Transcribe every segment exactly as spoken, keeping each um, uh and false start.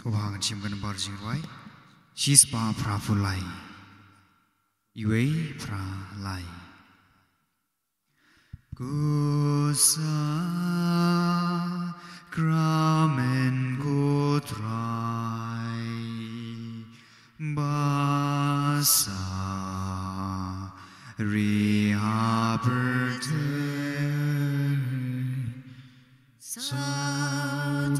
Kaba hangchim kan bar jingrwai. Shispah phraphew lai. Iwei phra lai. Ko sakramen ko Trai, ba sah ri ha pyrthei. Sa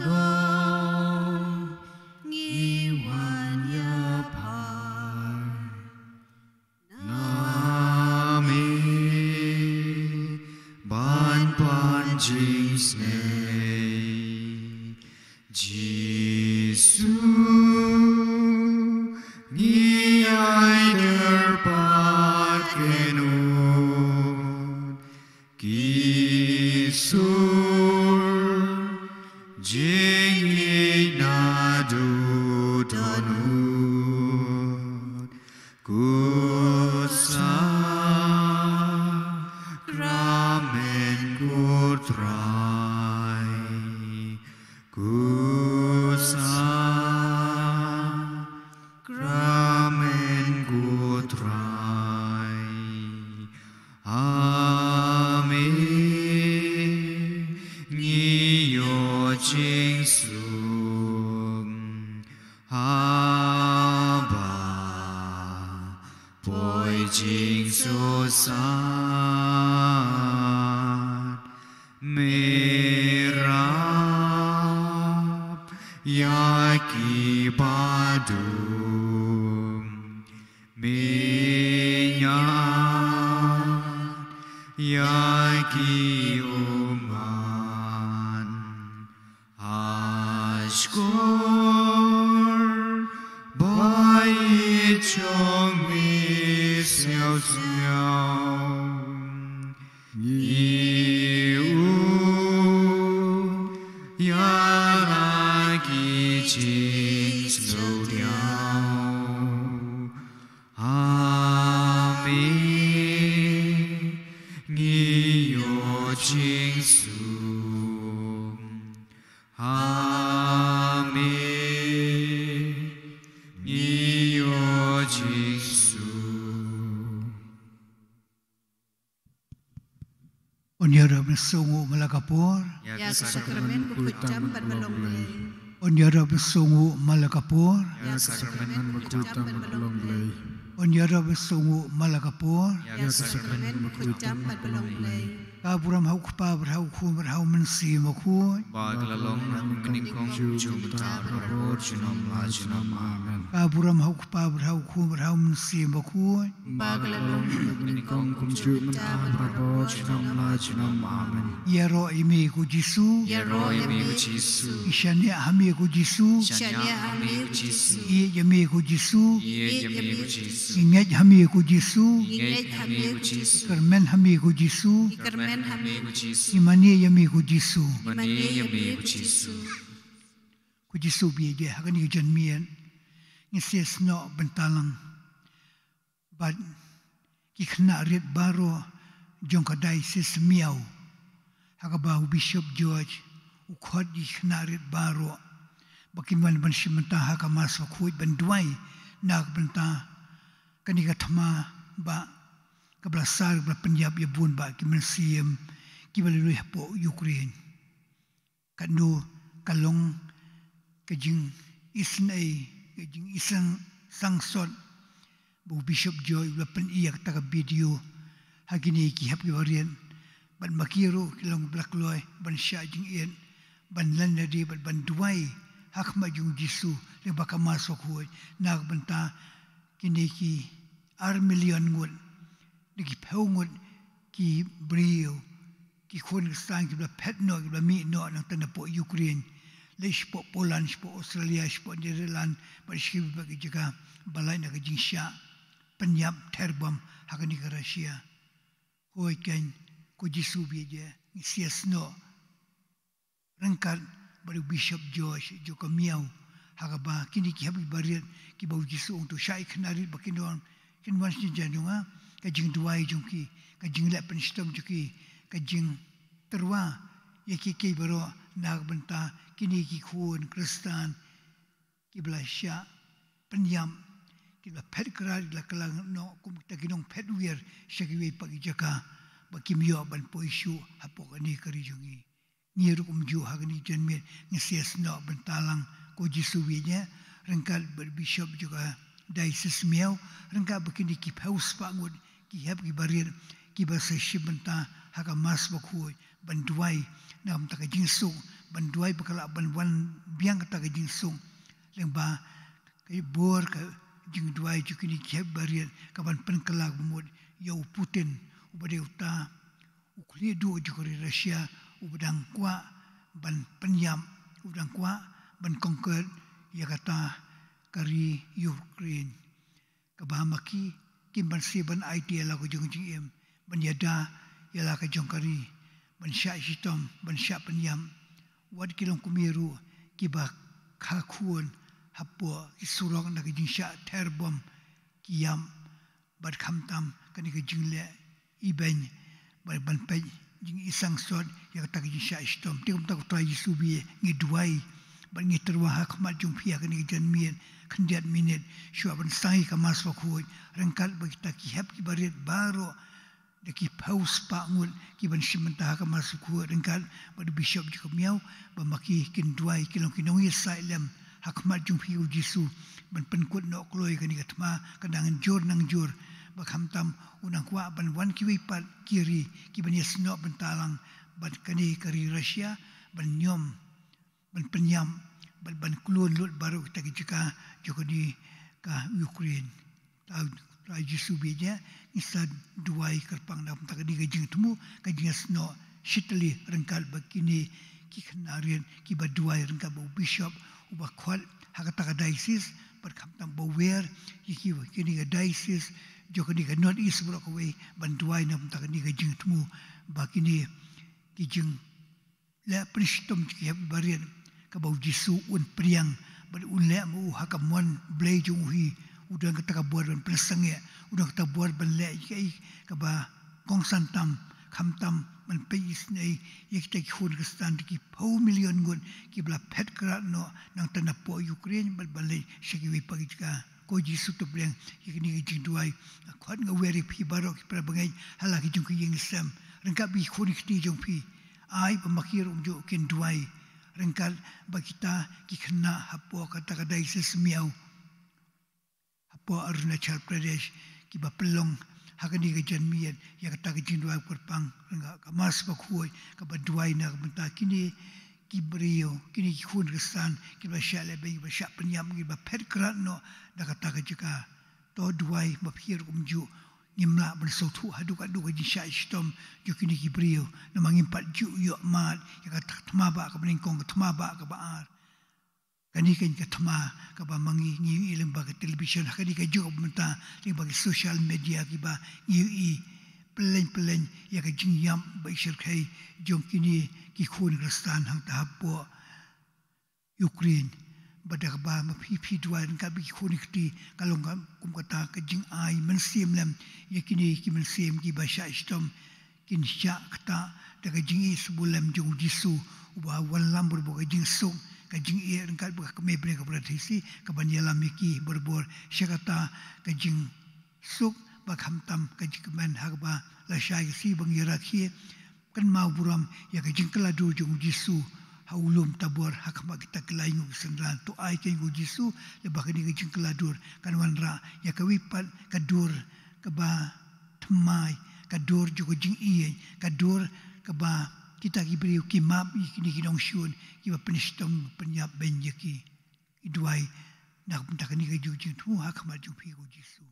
dang ngi wan ïapar na me ban pan jingsnei. Jisu, ngi ai kyrpad kynnoh. Ki sur jingïeit naduh dohnud. Ko sakramen ko Trai. Ko sakramen ko Trai. Ha me ngi ïoh jingsuk. Haba poi jingsuk sat. Me rap ïa kiba dum. Me ñiad ïa ki ummat. Ha shkor ba ïeit jong me sngewsngew. Ngi u ïa la ki jingsngewdiaw. Ha me ngi ïoh jingsuk. Ha me ngi ïoh jingsuk. Un ïarap ban sngewnguh man la ka por. Ïa ka sakramen bakhuid tam bad ban long Blei. Un ïarap ban sngewnguh man la ka por. Ïa ka sakramen bakhuid tam bad ban long Blei. Un ïarap ban sngewnguh man la ka por. Ïa ka sakramen bakhuid tam bad ban long Blei. Ka burom ha u Kpa bad ha u Khun bad ha u Mynsiem Bakhuid. Ba ka la long na ka nyngkong, kumjuh mynta, barabor, junom la junom. Amen. Ka burom ha u Kpa bad ha u Khun bad ha u Mynsiem Bakhuid. Ba ka la long na ka nyngkong, kumjuh mynta, barabor, junom la junom. Amen. Ïaroh ïa me ko Jisu. Ïaroh ïa me ko Jisu. Ngi shaniah ha me ko Jisu. Shaniah ha me ko Jisu. Ïeit ïa me ko Jisu. Ïeit ïa me ko Jisu. Ngi ngeit ha me ko Jisu. Ngi ngeit ha me ko Jisu. Kyrmen ha me ko Jisu. Kyrmen ha me ko Jisu. Ngi mane ïa me ko Jisu. Mane ïa me ko Jisu. Ko Jisu baieit, ha kane ka janmiet ngin sa ïasnoh bynta lang bad ki khynnah rit baroh jong ka Diocese Miaw, ha kaba u Bishop George u khot ïa ki khynnah rit baroh ba kin wan ban shim bynta ha ka Mass Bakhuid ban duwai na ka bynta kane ka thma ba kaba la sar, kaba la pynïap ïa bun bah ki mynsiem kiba la lui hapoh Ukraine. Katno ka long ka jingisynei, ka jingisang, sangsot ba u Bishop George u la pyni ïa kata ka video ha kine ki hap kiba rit, bad ma ki ruh ki long ba la kloi ban shah jingit, ban len lade bad ban duwai ha khmat jong u Jisu lyngba ka Mass Bakhuid na ka bynta kine ki ar million ngut, da ki phew ngut ki briew, ki khun ki ksan kiba la phet noh, kiba la mih noh nangta napoh Ukraine, leit shapoh Poland, shapoh Australia, shapoh Netherlands, bad sha kiwei pat ki jaka ba lait na ka jingshah pynïap terbom ha kane ka Russia. Hooid keiñ, ko Jisu baieit, ngin sa ïasnoh ryngkat bad u Bishop George jong ka Miaw, ha kaba kine ki hap kiba rit kiba u Jisu u ong to shah ïa ki khynnah rit ba kin wan, kin wan shynna jong nga, ka jingduwai jong ki, ka jingleh pynshitom jong ki, ka jingtyrwa ïa kiei kiei baroh na ka bynta kine ki khun Khristan kiba la shah pynïap, kiba la phet krat, kiba la kylla noh kum kita ki nongphet wir sha kiwei pat ki jaka, ba kim ïoh ban poi shuh hapoh kane ka ri jong ngi. Ngi ruh kumjuh ha kane ka janmiet ngi sa ïasnoh bynta lang, ko Jisu, ïa ngi ryngkat bad u Bishop jong ka Diocese Miaw, ryngkat bad kine ki phew spah ngut ki hep ki barit kiba sa shim bynta ha ka Mass bakhuid, ban duwai na ka bynta ka jingsuk, ban duwai ba ka lah ban wan biang kata ka jingsuk. Lyngba ka bor ka jingduwai jong kine ki hep barit, ka ban pynkylla ka bamut ïa u Putin, uba dei uta u khlieh duh jong ka ri Russia, uba dang kwah ban pynïap, uba dang kwah ban conquer ïa kata ka ri Ukraine. Kaba ha ma ki, kim banse ban aiti ïa la ka jong ka jingim, ban ïada ïa la ka jong ka ri, ban shah shitom, ban shah pynïap. Wat ki longkmie ruh kiba kha khun hapoh ki surok na ka jingshah ther bom, ki ïap, bad khamtam kane ka jingleh ibeiñ, bad ban peit jingisangsoh ïa kata ka jingshah shitom. Te kumta ko Trai Jisu, ngi duwai bad ngi tyrwa ha khmat jong phi ha kane ka janmiet, khyndiat minit shuwa ban sangeh ka Mass bakhuid, ryngkat bad kita ki hep ki barit baroh, da ki phew spah ngut ki ban shim bynta ha ka Mass bakhuid, ryngkat bad u Bishop jong ka Miaw, ba ma ki kin duwai, kin long ki nongïasaid lem ha khmat jong phi ko Jisu, ban pynkut noh kloi kane ka thma, ka nang jur nang jur, ba khamtam un nang kwah ban wan kiwei pat ki ri ki ban ïasnoh bynta lang bad kane ka ri Russia, ban ñiom, ban pynïap, ban, ban klun lut baroh kita ki jaka jong kane ka Ukraine. Trai, Trai Jisu, bad ngi sa duwai kyrpang na ka bynta kane ka jingthmu, ka jingïasnoh shitylli ryngkat bad kine ki khynnah rit kiba duwai, ryngkat bad u Bishop uba khot ha kata ka diocese, bad khamtam ba wer ïa ki, kine ka diocese jong kane ka North East baroh kawei, ban duwai na ka bynta kane ka jingthmu, ba kine ki jing leh pynshitom jong ki hep barit, kaba u Jisu un pdiang, bad un leh ma u ha ka mon Blei jong u hi. U don kata ka bor ban pynsangeh, u don kata ka bor ban leh ïa kaei kaba kongsan tam, khamtam ban peit isynei ïa kita ki khun Khristan, da ki phew million ngut kiba la phet krat noh nangta napoh Ukraine, bad ban leit sha kiwei pat ki jaka. Ko Jisu, to pdiang ïa kine ki jingduwai. Nga khot, nga wer ïa phi baroh ki para bangeit ha la ki jong ki ïing ki sem, ryngkat bad ki khun ki kti jong phi. Ai ba ma ki ruh kumjuh kin duwai ryngkat bad kita ki khynnah hapoh kata ka Diocese Miaw, hapoh Arunachal Pradesh, kiba pynlong ha kane ka janmiet ïa kata ka jingduwai kyrpang, ryngkat ka Mass bakhuid, kaba duwai na ka bynta kine ki briew, kine ki khun Khristan kiba shah lehbeiñ, kiba shah pynïap, kiba phet krat noh da kata ka jaka. To duwai ba phi ruh kumjuh, ngim lah ban sngewthuh haduh katno ka jingshah shitom jong kine ki briew, namar ngim pat ju ïoh mad ïa ka thma bah kaba nyngkong, ka thma bah kaba ar. Kane ka, ka thma kaba ma ngi ngi ïohi lyngba ka television, ha kane ka juk mynta lyngba ki social media kiba ngi ïohi pyllein pyllein ïa ka jingïap ba i shyrkhei jong kine ki khun Khristan hangta hapoh Ukraine. Bad da kaba ma phi phi duwai ryngkat bad ki khun ki kti, ka long ka kum kata ka jingai mynsiem lem ïa kine ki mynsiem kiba shah shitom, kin shah ktah da ka jingïeit sbun lem jong u Jisu, uba wanlam barabor ka jingsuk, ka jingïeit ryngkat bad ka kmie bneng ka Para Theisotti, kaban ïalam ïa ki barabor sha kata ka jingsuk, bad khamtam ka jingkmen ha kaba lashai ka sngi ba ngi rakhe kynmaw burom ïa ka jingkylla dur jong u Jisu ha u lum Tabor ha khmat kita ki lai ngut ki synran. To ai kein ko Jisu, lyngba kane ka jingkylla dur kan wanrah ïa kawei pat ka dur kaba thymmai, ka dur jong ka jingïeit, ka dur kaba kita ki briew ki map ïa kine ki nongshun kiba pynshitom, pynïap beiñ ïa ki. Ngi duwai na ka bynta kane ka jingthmu ha khmat jong phi ko Jisu.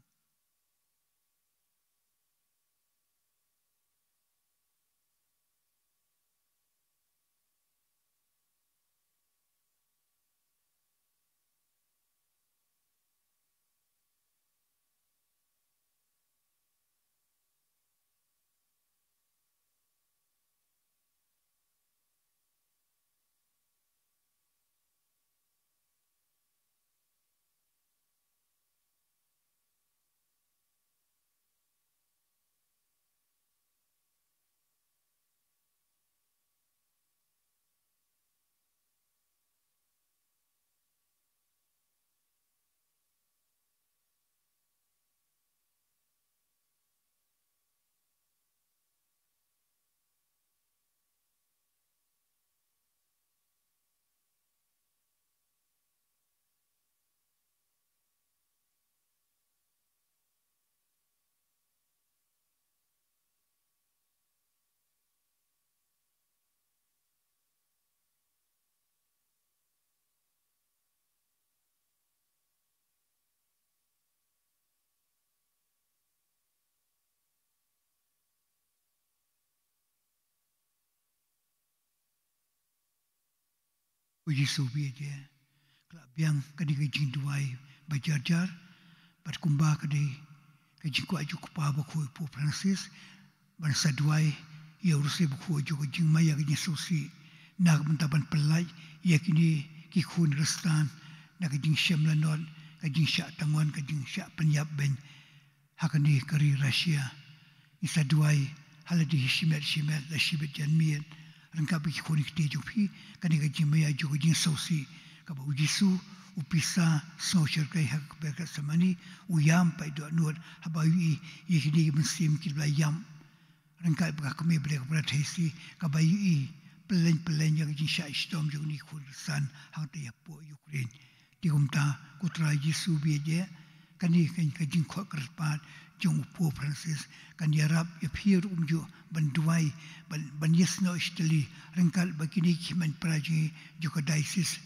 U Jisu ba ïeit, ka la biang kane ka jingduwai ba jar jar, bad kumba ka dei ka jingkwah jong u Kpa Bakhuid Pope Francis, ban sa duwai ïa u Rosari Bakhuid jong ka jingmaïa ka jingsngewsih, na ka bynta ban pyllait ïa kine ki khun Khristan na ka jingshemlanot, ka jingshah tngon, ka jingshah pynïap beiñ ha kane ka ri Russia. Ngi sa duwai ha lade hi shimet shimet la shibit janmiet, ryngkat bad ki khun ki kti jong phi, kane ka jingmaïa jong ka jingsngewsih, kaba u Jisu u pisa sngewsarkai ha ka kper Gethsemani, u ïam paid dohnud, haba u ïohi ïa kine ki mynsiem kiba la ïap, ryngkat bad ka kmie ba dei ka Brother Tracy, kaba ïohi pyllein pyllein ïa ka jingshah shitom jong kine ki khun Khristan hangta hapoh Ukraine. Te kumta, ko Trai Jisu ba ïeit, kane ka, ka jingkhot kyrpad jong u Pope Francis kan ïarap ïa phi ruh kumjuh ban duwai, ban, ban ïasnoh ïasnoh ryngkat bad kine ki hynmen para jong ngi jong ka diocese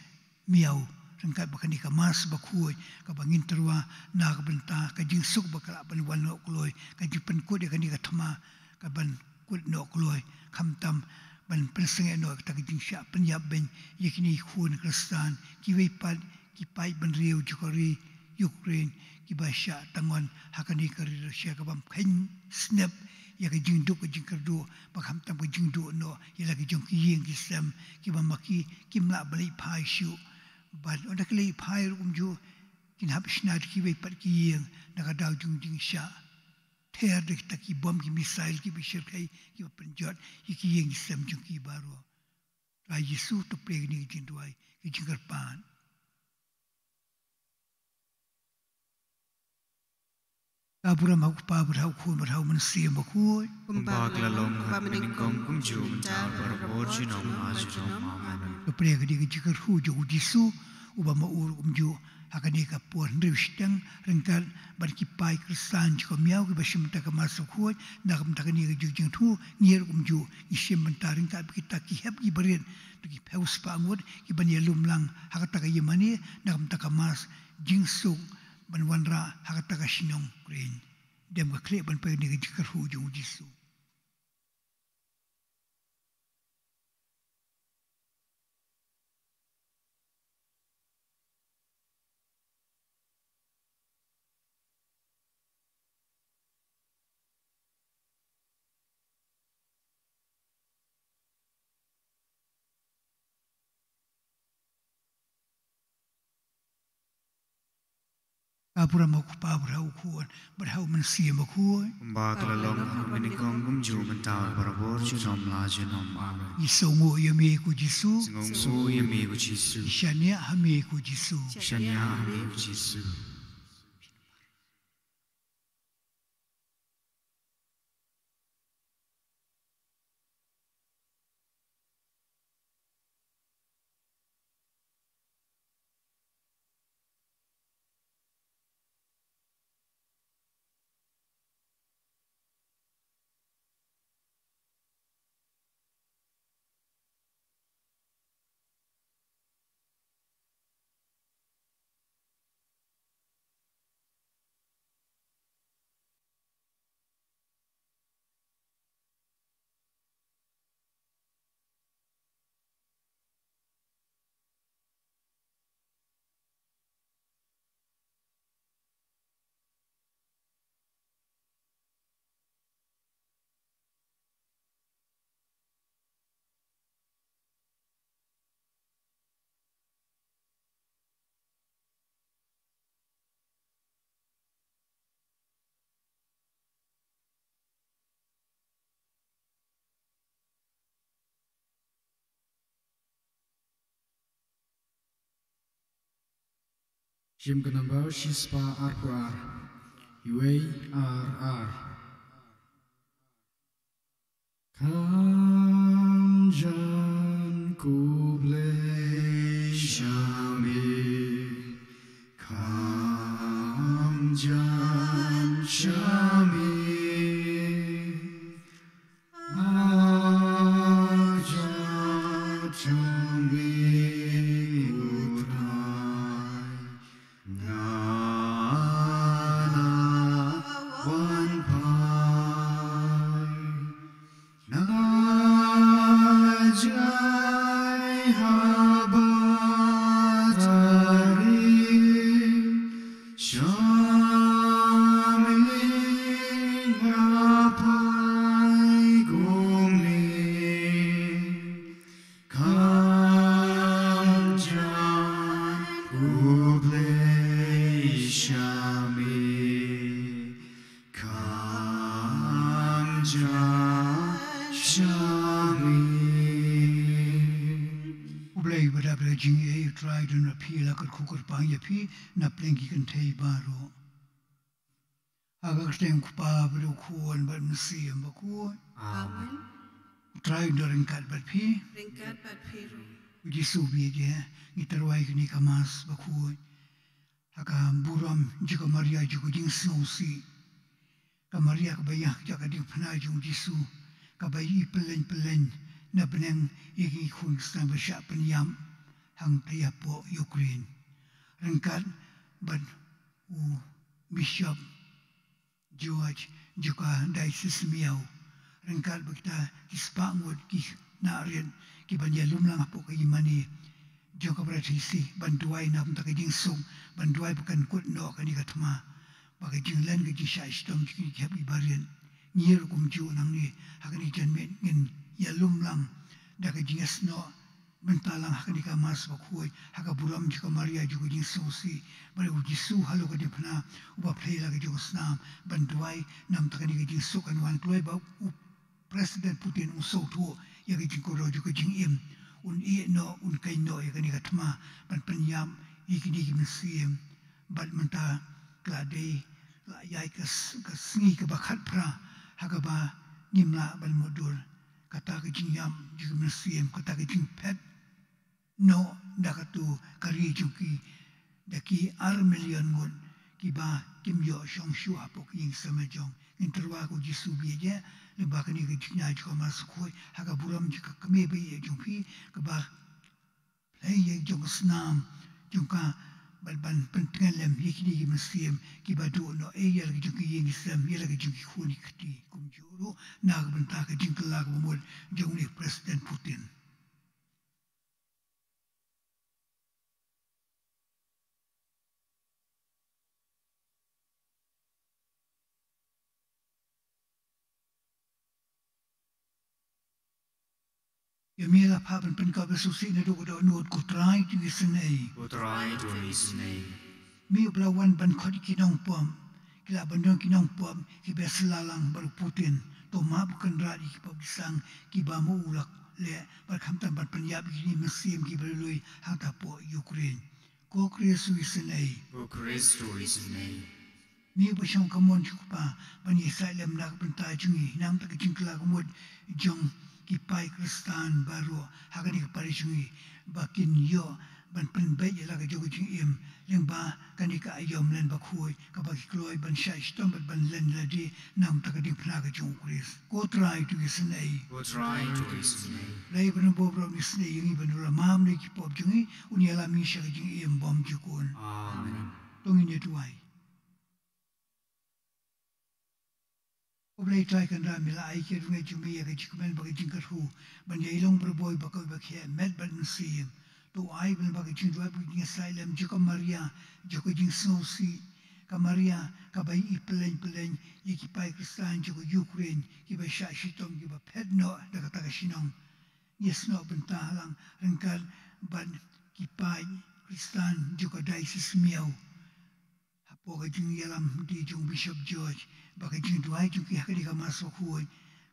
Miaw, ryngkat bad kane ka Mass bakhuid kaba ngin tyrwa na ka bynta ka jingsuk ba ka lah ban wan noh kloi, ka jingpynkut ïa kane ka thma ka ban kut noh kloi, khamtam ban pynsangeh noh ïa kata ka jingshah pynïap beiñ ïa kine ki khun Khristan, kiwei pat ki paid bynriew jong ka ri Ukraine kiba shah tngon ha kane ka ri Russia, kaba ym kheiñ snep ïa ka jingduk ka jingkyrduh, bad khamtam ka jingduh noh ïa la ki jong ki ïing ki sem, kiba ma ki kim lah ban leit phai shuh. Bad ynda ki leit phai ruh kumjuh, kin hap shna da kiwei pat ki ïing na ka daw jong jingshah ther da kita ki bom ki missile kiba shyrkhei, kiba pynjot ïa ki ïing ki sem jong ki baroh. Trai Jisu, to plie ïa kane ka jingduwai, ka jingkyrpad. Ka burom ha u Kpa bad ha u Khun bad ha u Mynsiem Bakhuid. Kumba ka la long ha kaba nyngkong, kumjuh mynta, barabor junom la junom. Amen. To plie ïa kane ka jingkyrkhu jong u Jisu, uba ma u ruh kumjuh ha kane ka por hynriew shiteng, ryngkat bad ki paid Khristan jong ka Miaw kiba shim bynta ka Mass bakhuid, na ka bynta kane ka jong jingthmu, ngi ruh kumjuh ngi shim bynta ryngkat bad kita ki hep ki barit, to ki phew spah ngut, kiban ïalum lang ha kata ka ïingmane na ka bynta ka Mass jingsuk ban wanrah ha kata ka shnong Ukraine. Dem ka khlieh ban plie ïa kane ka jingkyrkhu jong u Jisu. Ka burom ha u Kpa bad ha u Khun bad ha u Mynsiem Bakhuid. Kumba ka la long ha kaba nyngkong, kumjuh mynta, barabor junom la junom. Amen. Ngi sngewnguh ïa me ko Jisu. Sngewnguh ïa me ko Jisu. Shaniah ha me ko Jisu. Shaniah ha me ko Jisu. Jingkynmaw, shi spah arphew ar. Iwei, ar, ar. Kham jan khublei sha me, kham jan sha me. Ak jot jong me, U Trai, nga la wan phai. Nga jai haba Ba dap da ka jingïeit, U Trai don bad phi, la kyrkhu kyrpang ïa phi na pdeng ki kynthei baroh. Ha ka kyrteng U Kpa bad U Khun bad U Mynsiem Bakhuid. Amen. U Trai un da ryngkat bad phi. Ryngkat bad phi ruh. U Jisu bieit ïa ngi. Ngi tyrwa ïa kane ka Mass bakhuid ha ka burom jong ka Maria jong ka jingsngewsih. Ka Maria kaba ïaid ha ka diengphna jong u Jisu, kaba ïohi pyllein pyllein na bneng ïa ki khun ki khynnah ba shah pynïap hangta hapoh Ukraine. Ryngkat bad u Bishop George jong ka Diocese Miaw, ryngkat bad kita ki spah ngut ki khynnah rit kiban ïalum lang hapoh ka ïingmane jong ka Barathisi, ban duwai na ka bynta ka jingsuk, ban duwai ba kan kut noh kane ka thma, ba ka jinglen ka jingshah shitom jong ki hep ki barit. Ngi ruh kumjuh nangne ha kane ka janmiet ngin ïalum lang da ka jingïasnoh bynta lang ha kane ka Mass bakhuid ha ka burom jong ka Maria jong ka jingsngewsih, bad u Jisu halor ka diengphna uba plie la ka jong ka snam, ban duwai na ka bynta kane ka jingsuk kan wan kloi, ba u President Putin un sngewthuh ïa ka jingkordor jong ka jingim, un ïeh noh, un khein noh ïa kane ka thma ban pynïap ïa kine ki mynsiem. Bad mynta ka la dei, la ïaid ka s-, ka sngi kaba khatphra ha kaba ngim lah ban mutdur. Kata ka jingïap jong ki mynsiem, kata ka jingphet noh da katu ka ri jong ki, da ki ar million ngut kiba kim ïoh shong shuh hapoh ka ïing samajong. Ngin tyrwa ko Jisu bieit ïa, lyngba kane ka jingïaid jong ka Mass bakhuid ha ka burom jong ka Kmie ba ïeit jong phi, kaba plie ïa jong ka snam jong ka, bad ban pyntngen lem ïa kine ki mynsiem kiba duh noh, eh, ïa la ka jong ki ïing ki sem, ïa la ka jong ki khun ki kti, kumjuh ruh na ka bynta ka jingkylla kaba mut jong une President Putin. Ïa me la phah ban pynkop ïa sngewsih naduh ka dohnud, ko Trai to isynei. Ko Trai to isynei. Me uba la wan ban khot ïa ki nongpop, ki lah ban don ki nongpop kiba sla lang bad u Putin. To map, ko Kynrad, ïa ki pop ki sang kiba ma u la leh, bad khamtam ban pynïap ïa kine ki mynsiem kiba lui hangta hapoh Ukraine. Ko Khrist to isynei. Ko Khrist to isynei. Me uba shong ha ka mon jong U Kpa ban ïasaid lem na ka bynta jong ngi, na ka bynta ka jingkylla kaba mut jong ki paid Khristan baroh ha kane ka parish jong ngi, ba kin ïoh ban pynbeit ïa la ka jong ka jingim lyngba kane ka aïom len bakhuid kaba ki kloi ban shah shitom bad ban len lade na ka bynta ka diengphna ka jong U Khrist. Ko Trai to isynei. Ko Trai to isynei. Blei ba don bor baroh un isynei ïa ngi ban ïoh la mam na ki pop jong ngi, un ïalam ïa ngi sha ka jingim bymjukut. Amen. To ngin ïa duwai. Ko Blei Trai Kynrad, me la ai ïa ki riewngeit jong me ïa ka jingkmen bad ka jingkyrkhu ban ïai long baraboi bad kawei bad kawei, met bad mynsiem. To ai ba lyngba ka jingduwai bad ka jingïasaid lem jong ka Maria jong ka jingsngewsih, ka Maria kaba ïohi pyllein pyllein ïa ki paid Khristan jong ka Ukraine kiba shah shitom, kiba phet noh da kata ka shnong. Ngi ïasnoh bynta lang ryngkat bad ki paid Khristan jong ka Diocese Miaw, hapoh ka jingïalam lynti jong u Bishop George, ba ka jingduwai jong ki ha kane ka Mass bakhuid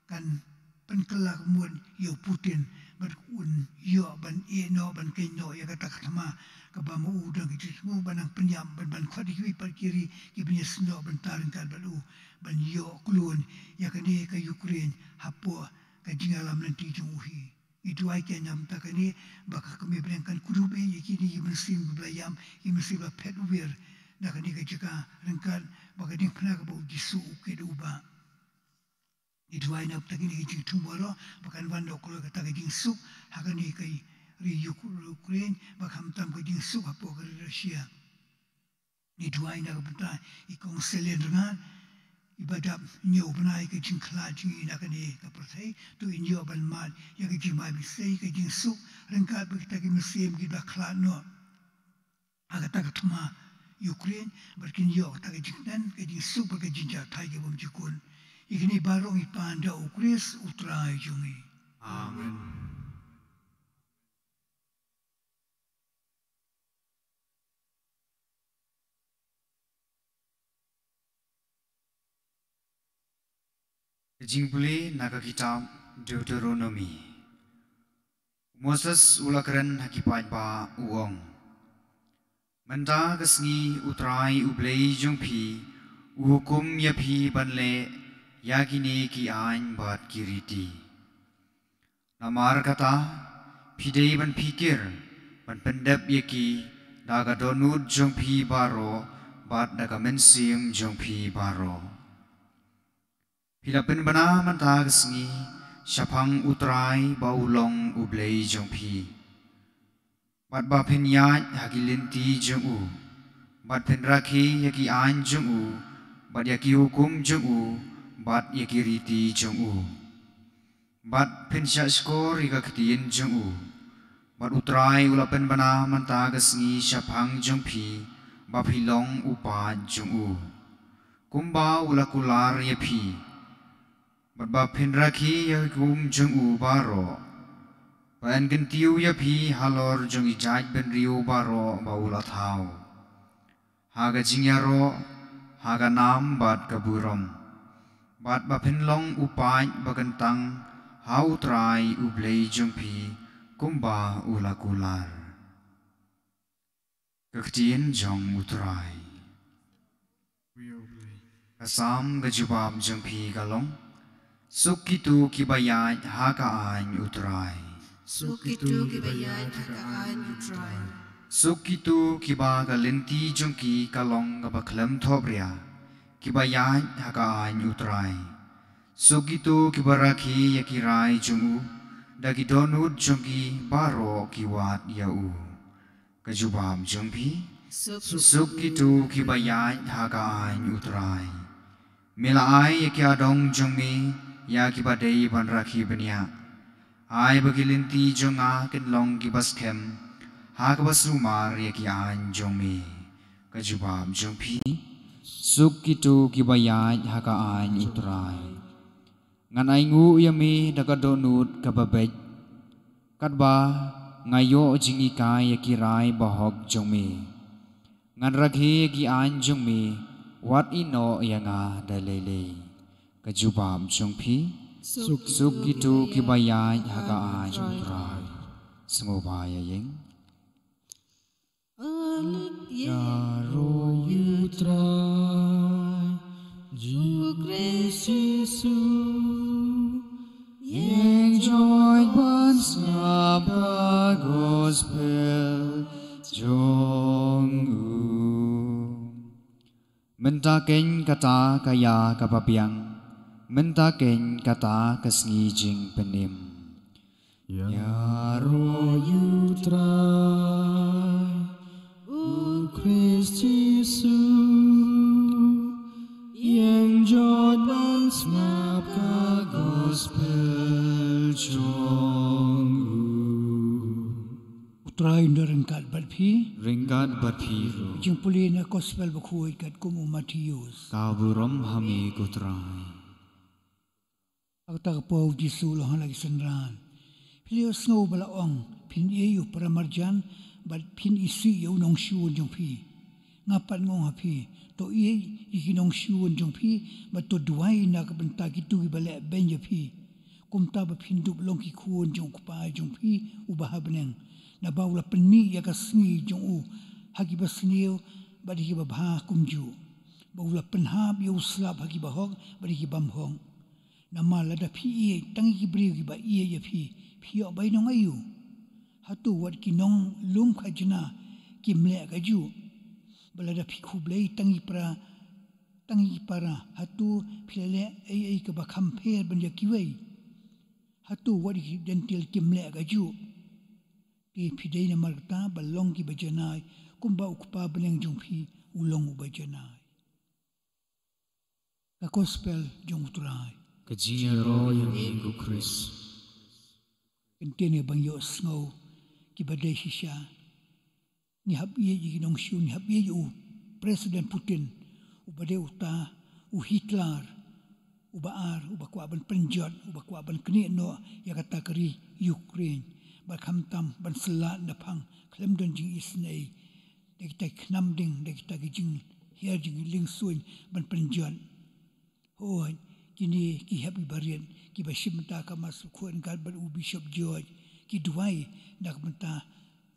kan pynkylla kaba mut ïa u Putin, bad un ïoh ban ïeh noh, ban khein noh ïa kata ka thma kaba ma u don ka jingthmu ban nang pynïap, ban, ban khot ïa kiwei pat ki ri kiban ïasnoh bynta ryngkat bad u, ban ïoh klun ïa kane ka Ukraine hapoh ka jingïalam lynti jong u hi. Ngi duwai kein na ka bynta kane, ba ka Kmie bneng kan kdup ïa kine ki mynsiem kiba la ïap, ki mynsiem ba phet wir na kane ka jaka, ryngkat bad ka diengphna kaba u Jisu u kit u bah. Ngi duwai na ka bynta kine ki jingthmu baroh, ba kan wan noh kloi kata ka jingsuk ha kane ka ri Uk-, Ukraine, bad khamtam ka jingsuk hapoh ka ri Russia. Ngi duwai na ka bynta i Kong Selin Rnga, iba dap ñiew bnai ka jingkhlad jong ngi na kane ka pyrthei, to in ïoh ban mad ïa ka jingbha bishar, ka jingsuk, ryngkat bad kita ki mynsiem kiba khlad noh ha kata ka thma Ukraine, bad kin ïoh kata ka jingkmen, ka jingsuk bad ka jingjahthait kaba bymjukut. Ïa kine baroh ngi pan da u Khrist u Trai jong ngi. Amen. Ka jingpule na ka kitab Deuteronomi. U Moses u la kren ha ki paidbah u ong, mynta ka sngi U Trai U Blei jong phi u hukum ïa phi ban leh ïa kine ki aiñ bad ki riti. Namar kata, phi dei ban phikir ban pyndep ïa ki da ka dohnud jong phi baroh bad da ka mynsiem jong phi baroh. Phi la pynbna mynta ka sngi shaphang U Trai ba u long U Blei jong phi, bad ba phin ïaid ha ki lynti jong u, bad phin rakhe ïa ki aiñ jong u, bad ïa ki hukum jong u, bad ïa ki riti jong u, bad phin shahshkor ïa ka ktien jong u. Bad U Trai u la pynbna mynta ka sngi shaphang jong phi ba phi long u paid jong u, kumba u la kular ïa phi, bad ba phin rakhe ïa ki hukum jong u baroh, ba yn kyntiew ïa phi halor jong ki jaitbynriew baroh ba u la thaw, ha ka jingïaroh, ha ka nam bad ka burom, bad ba phin long u paid ba kyntang ha U Trai U Blei jong phi, kumba u la kular. Ka ktien jong U Trai. Ka Salm, ka jubab jong phi ka long, suk kito kiba ïaid ha ka aiñ U Trai. Suk kito kiba ïaid ha ka aiñ U Trai. Suk kito kiba ka lynti jong ki ka long kaba khlem thopria, kiba ïaid ha ka aiñ U Trai. Suk kito kiba rakhe ïa ki rai jong u, da ki dohnud jong ki baroh ki wad ïa u. Ka jubab jong phi. Suk, suk kito kiba ïaid ha ka aiñ U Trai. Me la ai ïa ki adong jong me ïa kiba dei ban rakhe bniah. Ai ba ki lynti jong nga kin long kiba skhem ha kaba sumar ïa ki aiñ jong me. Ka jubab jong phi. Suk kito kiba ïaid ha ka aiñ U Trai. Ngan ainguh ïa me da ka dohnud kaba beit, katba nga ïoh jinghikai ïa ki rai bahok jong me. Ngan rakhe ïa ki aiñ jong me, wat ïehnoh ïa nga da lei lei. Ka jubab jong phi. Suk, suk kito kiba ïaid ha ka aiñ U Trai. Sngewbha ïa ïeng. Ïaroh ïa U Trai, Jisu Khrist Jisu, ïeng joit ban sngap ka gospel jong u. Mynta keiñ kata ka ïa kaba biang, mynta keiñ kata ka sngi jingpynim. Ïaroh ïa U Trai, U Khrist Jisu, ïeng joit ban sngap ka gospel jong u. U Trai un da ryngkat bad phi. Ryngkat bad phi ruh. Jingpule na gospel bakhuid katkum u Mathaios. Ka burom ha me ko Trai. Ha kata ka por U Jisu u la ong ha la ki synran, phi la ïohsngew ba la ong, phin ïeit ïa u paramarjan bad phin isih ïa u nongshun jong phi. Nga pat nga ong ha phi, to ïeit ïa ki nongshun jong phi bad to duwai na ka bynta kito kiba leh beiñ ïa phi, kumta ba phin dup long ki khun jong u Kpa jong phi uba ha bneng. Naba u la pynmih ïa ka sngi jong u ha kiba sniew bad ïa kiba bha kumjuh, ba u la pynhap ïa u slap ha kiba hok bad ïa ki bym hok. Namar lada phi ïeit tang ïa ki briew kiba ïeit ïa phi, phi ïoh ba ïa nong aïu? Hato wat ki nonglum khajna kim leh kajuh? Bad lada phi khublei tang ïa ki para, tang ïa ki para, hato phi la leh ei ei kaba kham pher ban ïa kiwei? Hato wat ïa ki Jentil kim leh kajuh? Te phi dei namar kata ba long kiba janai, kumba u Kpa bneng jong phi u long uba janai. Ka gospel jong U Trai. Ka jingïaroh ïa me ko Khrist. Kyntien ba ngi ïohsngew kiba dei shisha. Ngi hap ïeit ïa ki nongshun, ngi hap ïeit ïa u President Putin, uba dei uta u Hitler uba ar, uba kwah ban pynjot, uba kwah ban knieh noh ïa kata ka ri Ukraine, bad khamtam ban syllah naphang khlem don jingisynei da kita ki khnam ding, da kita ki jinghiar jingliengsuiñ ban pynjot. Hooid, kine ki hep kiba rit, kiba shim bynta ka Mass Bakhuid Ryngkat bad u Bishop George, ki duwai na ka bynta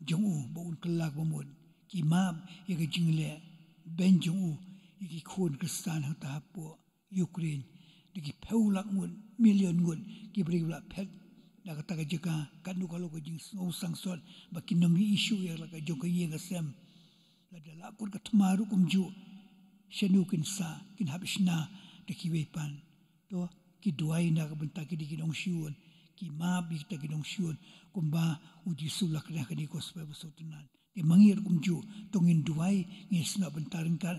jong u ba un kylla ka bamut, ki map ïa ka jingleh beiñ jong u ïa ki khun Khristan hangta hapoh Ukraine. Da ki phew lak ngut, million ngut ki briew ba la phet na kata ka jaka, katno ka long ka jingsngewsangsot ba kin ym ïohi shuh ïa la ka jong ka ïing ka sem. Lada la kut ka thma ruh kumjuh, shano kin sah, kin hap shna da kiwei pat? To, ki duwai na ka bynta kine ki nongshun, ki map ïa kita ki nongshun, kumba u Jisu u la kren ha kane ka Gospel ba sngewtynnat. Te ma ngi ruh kumjuh, to ngin duwai, ngin snoh bynta ryngkat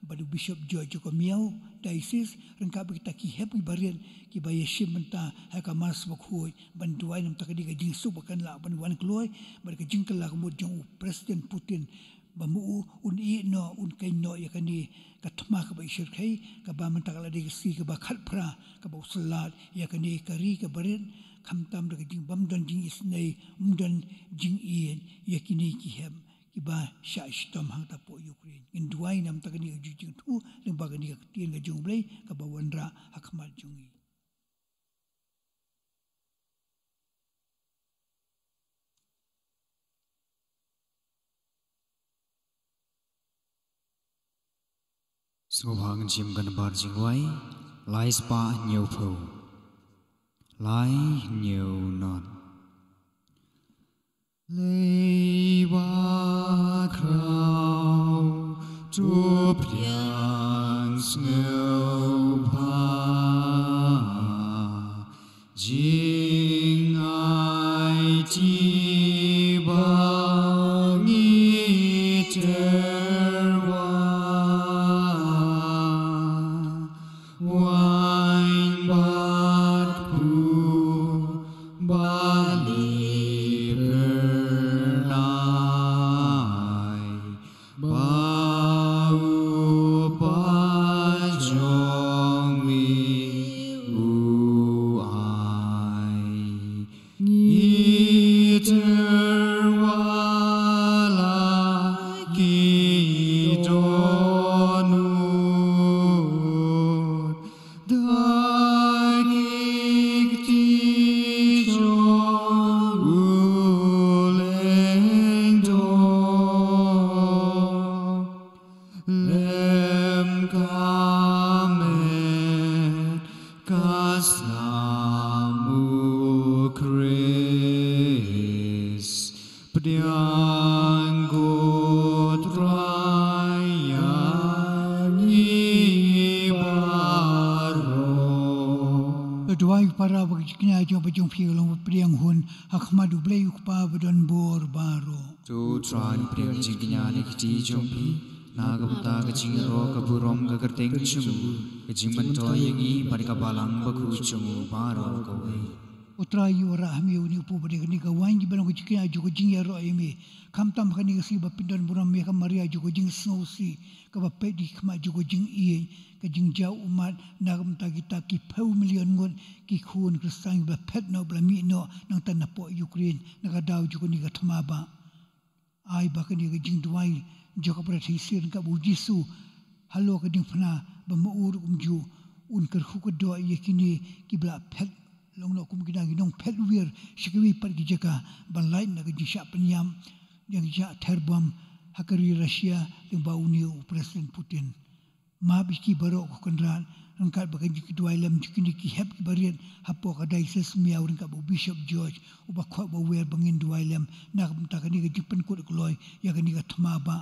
bad u Bishop George jong ka Miaw Diocese, ryngkat bad kita ki hep ki barit kiba ïashim bynta ha ka Mass bakhuid ban duwai namar kane ka jingsuk ba kan lah ban wan kloi bad ka jingkylla ka mut jong u President Putin, ba ma u un ïeh noh, un khein noh ïa kane ka thma kaba i shyrkhei, kaba mynta ka la dei ka sngi kaba khatphra kaba u syllat ïa kane ka ri kaba rit, khamtam da ka jingbymdon jingisynei, bymdon jingïeit ïa kine ki hep kiba shah shitom hangta hapoh Ukraine. Ngin duwai namar kane ka jingïathuh lyngba kane ka ktien ka jong U Blei kaba wanrah ha khmat jong ngi. Sngewbha ngin shim ka nambar jingduwai, lai spah hynñiew phew. Lai hynñiew nod. Lei ba khraw, to pdiang sngewbha, jingaiti ba ngi terwa, waiñ bad pur ba li phyrnai, ba u paid jong ngi u ai. Ngi terwa la ki dohnud da ki kti jong u lyngdoh. Lem ka met ka snam u Khrist, pdiang ko Trai ïa ngi baroh. To duwai para ba ka jingkñia jong ba jong phi ka long ba pdiang hun ha khmat U Blei U Kpa ba don bor baroh. To Trai pdiang jingkñia na ki kti jong phi, na ka bynta ka jingïaroh ka burom ka kyrteng jong u, ka jingmyntoi ïa ngi bad ka balang bakhuid jong u baroh kawei. Ko Trai, ïoh rah ha me une u pop bad ïa kane ka waiñ kiba long ka jingkñia jong ka jingïaroh ïa me. Khamtam ha kane ka sngi ba phin don burom ïa ka Maria jong ka jingsngewsih, kaba peit da ki khmat jong ka jingïeit, ka jingjia ummat na ka bynta kita ki phew million ngut ki khun Khristan ba la phet noh, ba la mih noh nangta napoh Ukraine na ka daw jong kane ka thma ba. Ai ba kane ka jingduwai jong ka Brethren Sir kaba u Jisu halor ka diengphna ba ma u ruh kumjuh un kyrkhu kyrdoh ïa kine kiba la phet, long noh kum kine ki nongphet wir sha kiwei pat ki jaka ban lait na ka jingshah pynïap, ïa ka jingshah ther bom ha ka ri Russia lyngba une u President Putin. Map ïa ki baroh ko Kynrad, ryngkat bad ka jingduwai lem jong kine ki hep ki barit hapoh ka Diocese Miaw ryngkat bad u Bishop George, uba khot ba wer ba ngin duwai lem na ka bynta kane ka jingpynkut kloi ïa kane ka thma ba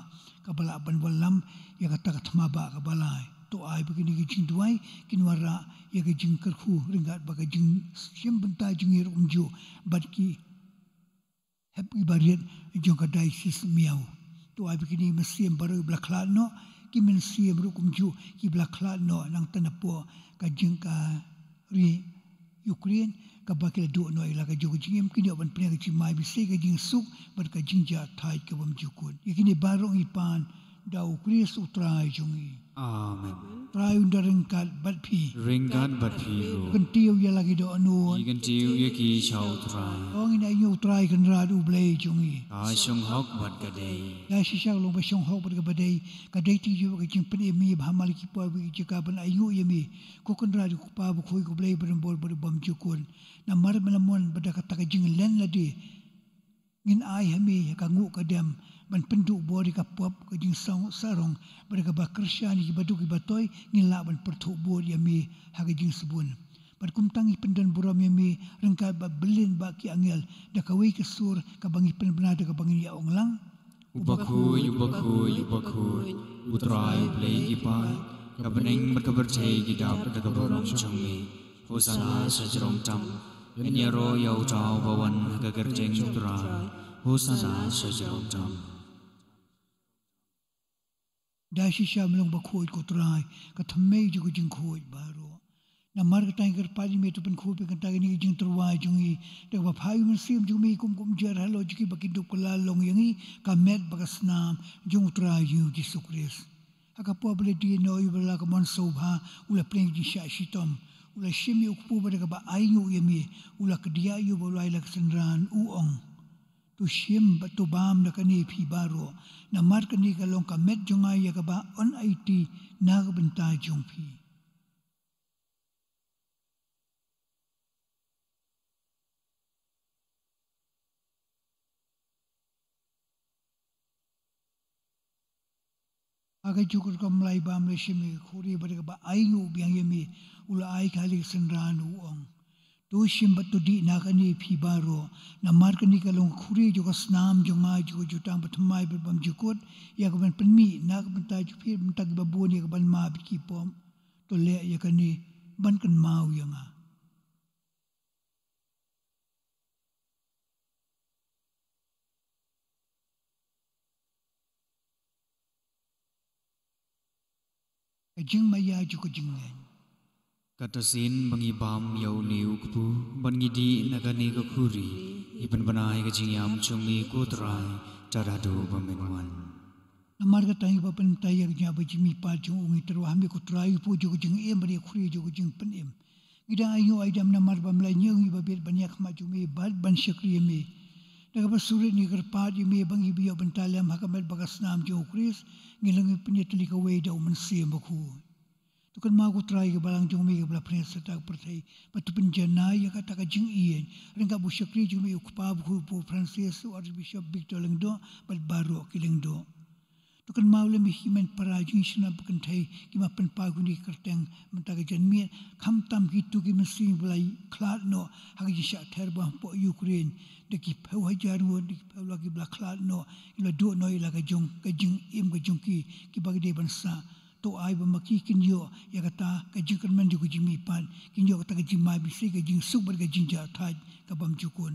kaba lah ban wallam ïa kata ka thma ba kaba lai. To ai ba kine ki jingduwai kin wanrah ïa ka jingkyrkhu ryngkat bad ka jingshim bynta jong ngi ruh kumjuh bad ki hep ki barit jong ka Diocese Miaw. To ai ba kine ki mynsiem baroh kiba la khlad noh, ki mynsiem ruh kumjuh kiba la khlad noh nangta napoh ka jing ka ri Ukraine, kaba ki la duh noh ïa la ka jong ka jingim, kin ïoh ban pynïaid ka jingmai bise, ka jingsuk bad ka jingjahthait ka bymjukut. Ïa kine baroh ngi pan Da u Khrist u Trai jong ngi. Amen. Trai un da ryngkat bad phi. Ryngkat bad phi ruh. Kyntiew ïa la ki dohnud. Ngi kyntiew ïa ki sha u Trai. To ngin ainguh ïa u Trai Kynrad u Blei jong ngi. Ka shong hok bad ka dei. Da shisha ka long ba shong hok bad kaba dei. Ka dei te ïa ka jingpynim ïa ba ha ma la ki por ba ki jaka ban ainguh ïa me. Ko Kynrad ko Kpa bakhuid ko Blei badonbor bad bymjukut. Namar ba la mon ba da kata ka jinglen lade. Ngin ai ha me ïa ka nguh ka dem ban pynduh bor ïa ka pop, ka jingsarong, bad kaba kyrshan ïa kiba duk kiba toi, ngin lah ban pyrthuh bor ïa me ha ka jingsbun. Bad kumta ngi pyndon burom ïa me ryngkat bad byllien bad ki angel da kawei ka sur kaba ngi pynbna da kaba ngin ïa ong lang. U bakhuid, u bakhuid, u bakhuid, u Trai u Blei ki paid, ka bneng bad ka pyrthei ki dap da ka burom jong me. Hosana sha jrong tam. Yn ïaroh ïa uta uba wan ha ka kyrteng u Trai. Hosana sha jrong tam. Da shisha me long bakhuid ko Trai, ka thymmei jong ka jingkhuid baroh. Namar kata ngi kyrpad ïa me to pynkhuid ïa kata kane ka jingtyrwa jong ngi. Da kaba phah ïa u Mynsiem jong me kum kumjuh halor jong kiba kin dup kylla long ïa ngi ka met bad ka snam jong u Trai jong ngi u Jisu Khrist. Ha ka por ba la die noh ïa u ba la ka mon sngewbha, u la pynlong jingshah shitom. U la shim ïa u kpu bad da kaba ainguh ïa me, u la kdiah ïa u bad u la ai la ka synran, u ong. To shim bad to bam na kane phi baroh. Namar kane ka long ka met jong nga ïa kaba yn aiti na ka bynta jong phi. Ha kajuh ka rukom u la bam, u la shim ïa ka khuri bad da kaba ainguh biang ïa me, u la ai ka ha la ka synran, u ong. To shim bad to dih na kane phi baroh. Namar kane ka long ka khuri jong ka snam jong nga, jong ka jutang bathymmai bad bymjukut, ïa ka ban pynmih na ka bynta jong phi, bad na ka bynta kiba bun ïa ka ban map ïa ki pop. To leh ïa kane ban kynmaw ïa nga. Ka jingmaïa jong ka jingngeit. Kata sien ba ngi bam ïa une u kpu, bad ngi dih na kane ka khuri, ngi pynbna ïa ka jingïam jong me ko Trai, tad haduh ba men wan. Namar kata ngi ba pyntai ïa ka jingïap bad jingmihpat jong u, ngi tyrwa ha me ko Trai, u kpu jong ka jingim bad ïa ka khuri jong ka jingpynim. Ngi dang ainguh aidam namar ba me la ñiew ïa ngi ba bit ban ïakhmat jong me bad ban shakri ïa me. Da kaba sngewrit ngi kyrpad ïa me ba ngi ba ïoh bynta lem ha ka met bad ka snam jong u Khrist, ngi long ngi pynïatylli kawei da u Mynsiem Bakhuid. To kynmaw ko Trai ïa ka balang jong me ïa kaba la pynïasoh ha kata ka pyrthei, bad to pynjanai ïa kata ka jingïeit ryngkat bad u shakri jong me u Kpa Bakhuid u Pope Francis, u Archbishop Victor Lyngdoh bad baroh ki lyngdoh. To kynmaw lem ïa ki hynmen para jong ngi shnong bad kynthei kiba pynpaw ïa kane ka kyrteng mynta ka janmiet, khamtam kito ki mynsiem ba la khlad noh ha ka jingshah ther bom hapoh Ukraine, da ki phew hajar ngut, da ki phew lak kiba la khlad noh, kiba la duh noh ïa la ka jong ka jingim ka jong ki, kiba ki dei ban sah. To ai ba ma ki kin ïoh ïa kata ka jingkyrmen jong ka jingmihpat, kin ïoh kata ka jingmai bisi, ka jingsuk bad ka jingjahthait ka bymjukut.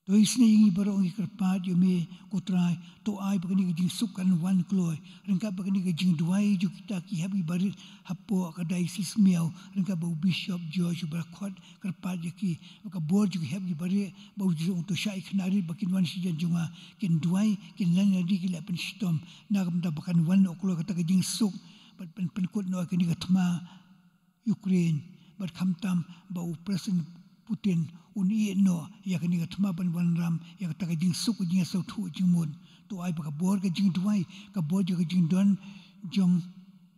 To isynei ïa ngi baroh, ngi kyrpad ïa me ko Trai, to ai ba kane ka jingsuk kan wan kloi ryngkat bad kane ka jingduwai jong kita ki hep ki barit hapoh ka Diocese Miaw, ryngkat bad u Bishop George Barakhot, kyrpad ïa ki, bad ka bor jong ki hep ki barit, ba u Jisu u to shah ïa ki khynnah rit ba kin wan sha jan jong nga, kin duwai, kin len ïa lade, kin leh pynshitom, na ka bynta ba kan wan noh kloi kata ka jingsuk, bad pyn, pynkut noh ïa kane ka thma Ukraine, bad khamtam ba u President Putin un ïeh noh ïa kane ka thma ban wanrah ïa kata ka jingsuk, ka jingïasngewthuh jingmut. To ai ba ka bor ka jingduwai, ka bor jong ka jingdon jong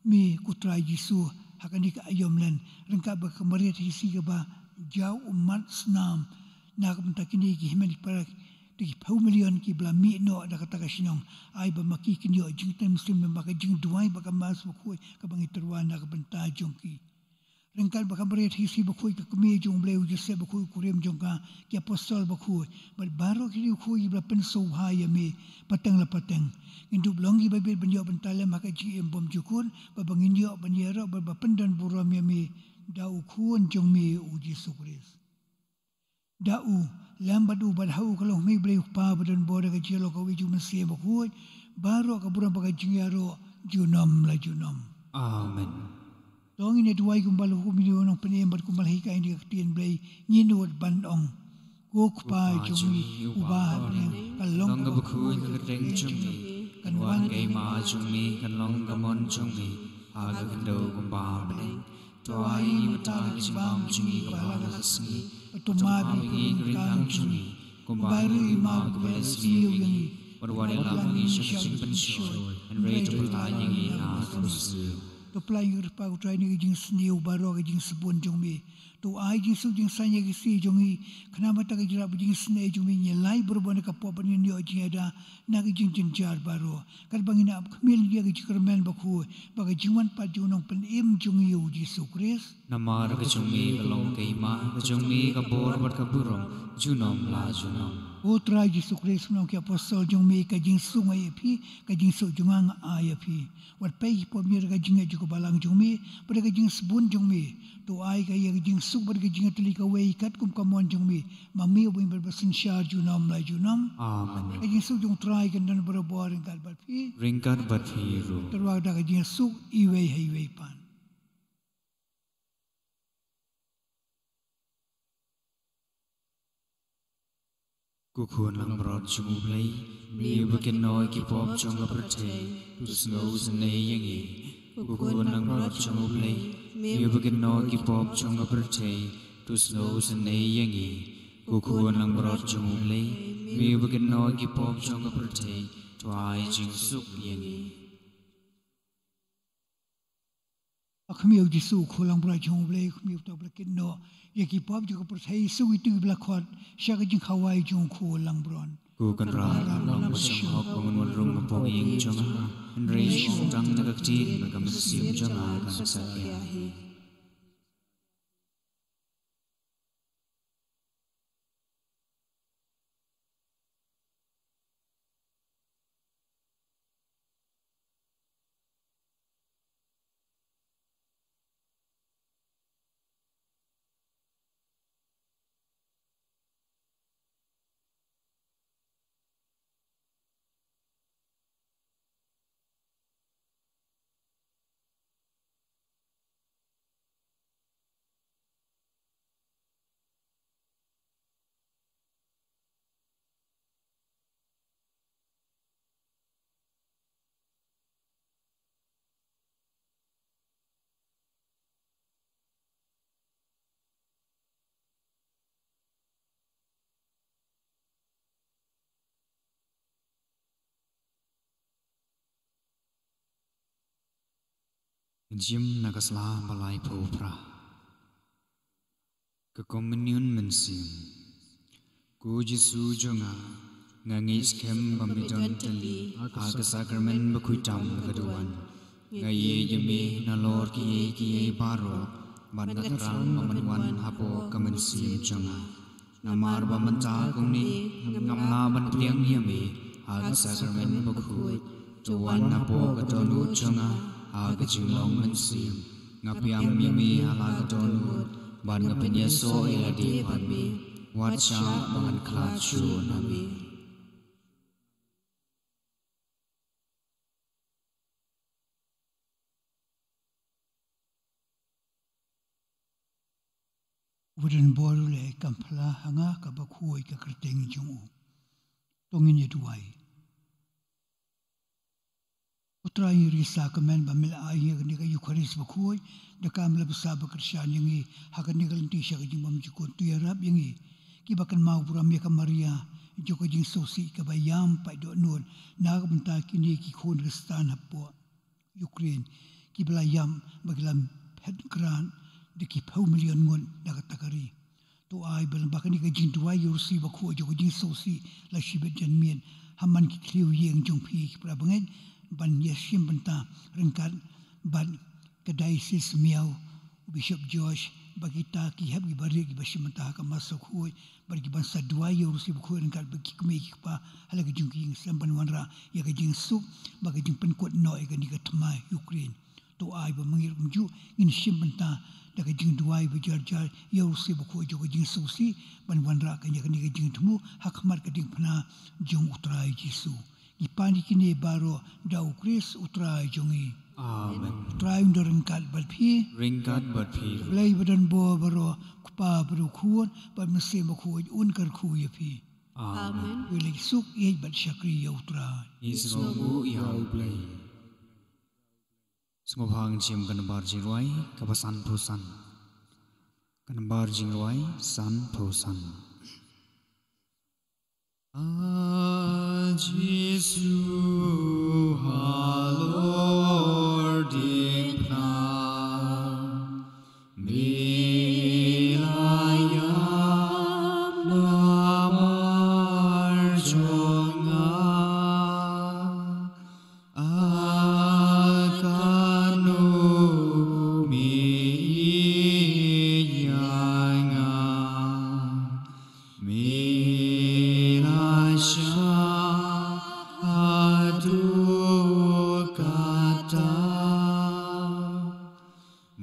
me ko Trai Jisu ha kane ka aïom lent, ryngkat bad ka Maria Theisotti kaba jaw ummat snam, na ka bynta kine ki hynmen ki para, da ki phew million kiba la mih noh da kata ka shnong. Ai ba ma ki kin ïoh jingteng mynsiem, ba ka jingduwai bad ka Mass Bakhuid kaba ngi tyrwa na ka bynta jong ki. Ryngkat bad ka Maria Theisotti Bakhuid, ka kmie jong u Blei u Joseph Bakhuid, u kurim jong ka, ki apostol bakhuid, bad baroh ki riewkhuid kiba la pynsngewbha ïa me pateng la pateng. Ngin dup long kiba bit ban ïoh bynta lem ha ka jingim bymjukut, bad ba ngin ïoh ban ïaroh bad ba pyndon burom ïa me da u Khun jong me u Jisu Khrist. Da u, lem bad u, bad ha u ka long ha me u Blei u Kpa badonbor, da ka jingïaroh kawei jong u Mynsiem Bakhuid, baroh ka burom bad ka jingïaroh junom la junom. Amen. To ngin ïa duwai kumba la hukum ïa u nongpynim bad kumba la hikai na ka ktien Blei, ngin nud ban ong. Ko Kpa jong ngi uba ha bneng, ka long kaba bakhuid ka kyrteng jong me. Wan ka hima jong me, kan long ka mon jong me ha ka khyndew kumba ha bneng. To ai ïa ngi mynta ka jingbam jong ngi kaba ha ka sngi. Bad to map ïa ngi ka ryngkang jong ngi, kumba ruh i hima kaba la sniew ïa ngi. Bad wat ïalam ïa ngi sha ka jingpynshoi, hynrei to pyllait ïa ngi na ka mynsiem. To pyllait ïa ngi ko Trai ha kane ka jingsniew baroh, ka jingsbun jong me. To ai jingsuk jingsaiñ ïa ki sngi jong ngi, khnang ba da ka jingïarap ka jingisnei jong me ngin ïalait barabor na ka pop bad ngin ïoh jingïada na ka jingjynjar baroh. Katba ngin ap khmih ïa ka jingkyrmen bakhuid bad ka jingwan pat jong u Nongpynim jong ngi U Jisu Khrist. Namar ka jong me ka long ka hima, ka jong me ka bor bad ka burom junom la junom. Ko Trai Jisu Khrist, ong ïa ki apostol jong me, ka jingsuk nga ai ïa phi, ka jingsuk jong nga nga ai ïa phi. Wat peit ïa ki pop jong ngi da ka jingngeit jong ka balang jong me, bad da ka jingsbun jong me. To ai ka ïa ka jingsuk bad ka jingïatylli kawei katkum ka mon jong me, ma me uba im bad uba synshar junom la junom. Amen. Ka jingsuk jong U Trai kan don barabor ryngkat bad phi. Ryngkat bad phi ruh. To ruh da ka jingsuk iwei ha iwei pat. Ko Khun langbrot jong U Blei, me uba kynnoh ïa ki pop jong ka pyrthei, to sngew isynei ïa ngi. Ko Khun langbrot jong U Blei, me uba kynnoh ïa ki pop jong ka pyrthei, to sngew isynei ïa ngi. Ko Khun langbrot jong U Blei, me uba kynnoh ïa ki pop jong ka pyrthei, to ai jingsuk ïa ngi. A khmih, U Jisu, Khun langbrot jong U Blei, khmih, uta uba la kynnoh ïa ki pop jong ka pyrthei, suk ïa kito kiba la khot sha ka jingkhawai jong U Khun langbrot. Ko Kynrad, long ba shong hok ba ngan wan rung hapoh ïing jong nga, hynrei shu tang da ka ktien bad ka mynsiem jong nga kan sa ïa hi. Ngin shim na ka sla ba laiphew phra. Ka Komunion Mynsiem. Ko Jisu jong nga, nga ngeit skhem ba me don tylli ha ka sakramen bakhuid tam ka duwan. Nga ïeit ïa me nalor kiei kiei baroh, bad nga thrang ba men wan hapoh ka mynsiem jong nga. Namar ba mynta kumne ngam lah ban pdiang ïa me ha ka sakramen bakhuid. To wan hapoh ka dohnud jong nga ha ka jinglong mynsiem. Nga pdiang ïa me ha la ka dohnud, bad nga pynïasoh ïa lade bad me. Wat shah ba ngan khlad shuh na me. Uba don bor u leh, kam phla ha nga ka bakhuid ka kyrteng jong u. To ngin ïa duwai. Ko Trai, ngi ri sakmen ba me la ai ïa kane ka Ïukharist bakhuid, da kam la bsa ba kyrshan ïa ngi ha kane ka lynti sha ka jingbymjukut. To ïarap ïa ngi kiba kynmaw burom ïa ka Maria jong ka jingsngewsih kaba ïam paid dohnud, na ka bynta kine ki khun Khristan hapoh Ukraine kiba la ïam bad ki la phet krat da ki phew million ngut na kata ka ri. To ai ba lyngba kane ka jingduwai ïa u rsi bakhuid jong ka jingsngewsih la shibit janmiet ha man ki thliew ïing jong phi ki para bangeit, ban ïashim bynta ryngkat bad ka Diocese Miaw, u Bishop Josh, bad kita ki hep ki barit kiba shim bynta ha ka Mass bakhuid, bad ki ban sa duwai ïa u rsi bakhuid ryngkat bad ki kmie ki kpa ha la ki jong ki ïing, sem ban wanrah ïa ka jingsuk bad ka jingpynkut noh ïa kane ka thma Ukraine. To ai ba ma ngi ruh kumjuh ngin shim bynta da ka jingduwai ba jar jar ïa u rsi bakhuid jong ka jingsngewsih, ban wanrah kane, kane ka jingthmu ha khmat ka diengphna jong u Trai Jisu. Ngi pan ïa kine baroh da u Khrist u Trai jong ngi. Amen. U Trai un don ryngkat bad phi. Ryngkat bad phi. Blei ba don bor baroh, u Kpa bad u Khun bad u Mynsiem Bakhuid un kyrkhu ïa phi. Amen. Amen. Ïa leit suk ïeit bad shakri ïa U Trai. Ngi sngewbha ïa U Blei. Sngewbha ngin shim ka nambar jingrwai kaba san phew san. Ka nambar jingrwai san phew san. A Jisu halor diengphna, me la ïap namar jong nga. A kano me ïeit ïa nga, me la shah haduh katta.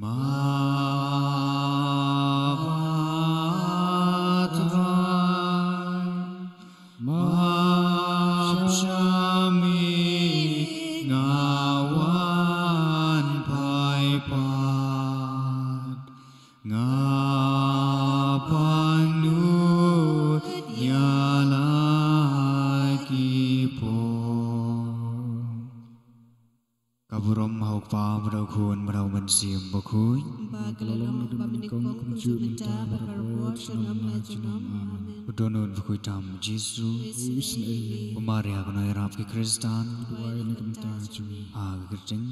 Ma ba Trai, map sha me nga wan phai pat, nga pang nud ïa la ki por. Ka burom ha U Kpa, bad ha U Khun, bad ha U Mynsiem Bakhuid. Ba ka la long naduh mynnyngkong, kumjuh mynta, bad barabor, junom la junom. Amen. Ba don un bakhuid tam Jisu. Ba Maria ka nongïarap ki Khristan. Duwai na ka bynta jong ngi. Ha ka kyrteng.